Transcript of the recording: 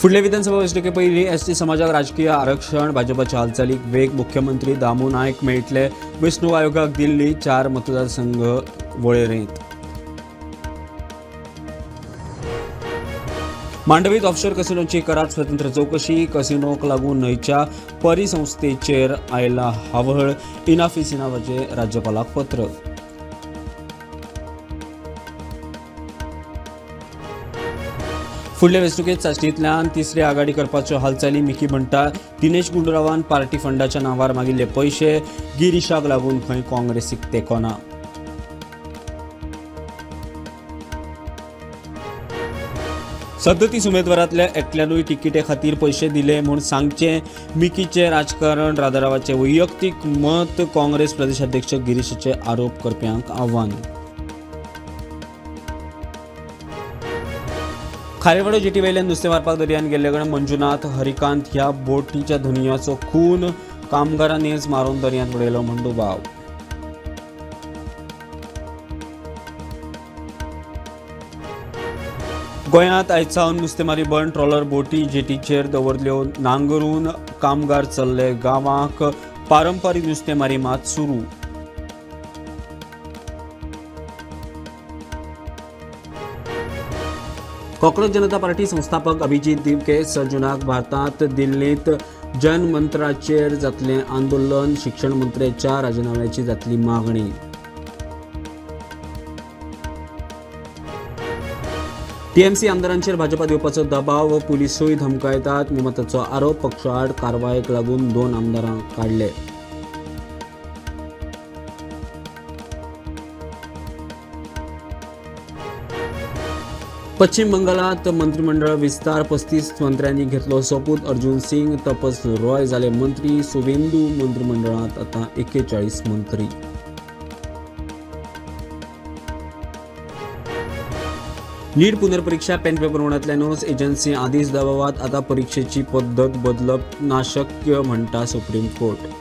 फुडले विधानसभा वेंचणुके पयलीं एसटी समाजाक राजकीय आरक्षण, भाजपाच्या हालचालीक वेग. मुख्यमंत्री दामू नायक मेळटले. वेंचणूक आयोगाक दिल्ली 4 मतदारसंघ वळेरेंत. मांडवीत ऑफशोर कसिनोची करात स्वतंत्र चवकशी. कसिनोक लागून न्हंयच्या परिसंस्थेचेर आयला हावळ. इनाफ is इनाफाचें राज्यपालाक पत्र. फुडले वेंचणुकेत चांचणींतल्यान तिसरी आघाडी करपाच्यो हालचाली. मिकी म्हणटा, दिनेश गुंडूरावान पार्टी फंडाच्या नांवार मागिल्ले पयशे. गिरीशाक लागून खंय काँग्रेसीक तेंको ना. 37 उमेदवारांतल्या एकल्यानूय तिकिटे खातीर पयशे दिले म्हूण सांगचें. मिकीचें राजकारण, राजारावाचें वैयक्तीक मत. काँग्रेस प्रदेशाध्यक्ष गिरीशाचे आरोप करप्यांक आव्हान. खारेवाडो जेटी वयल्यान नुस्तें मारपाक दर्यांत गेल्ले कडेन मंजुनाथ हरिकांत ह्या बोटीच्या धनयाचो खून. कामगारांनीच मारून दर्यांत उडयलो म्हूण दुबाव. गोंयांत आयज सावन नुस्तेमारी बंद. ट्रॉलर बोटी जेटीचेर दवरल्यो नांगरून. कामगार चल्ले गांवांक. पारंपारीक नुस्तेमारी मात सुरू. कॉकरोच जनता पार्टी संस्थापक अभिजीत दिपके 6 जूनाक भारतांत दिल्लींत जनमंत्राचेर जातलें आंदोलन. शिक्षण मंत्र्याच्या राजिनाम्याची जातली मागणी. टीएमसी आमदारांचेर भाजपा दिवपाचो दबाव. पुलिसूय धमकायतात. ममताचो आरोप. पक्षाआड कारवायेक लागून 2 आमदारांक काडले. पश्चिम बंगालात मंत्रिमंडळ विस्तार. 35 मंत्र्यांनी घेतलो सोपूत. अर्जुन सिंग, तपस रॉय जाले मंत्री. सुवेंदू मंत्रिमंडळात आता 41 मंत्री. नीट पुनर्परीक्षा पेन पेपर उणांतल्यानूच एजन्सी आदींच दबावात. आता परीक्षेची पद्दत बदलप नाशक्य म्हणटा सुप्रीम कोर्ट.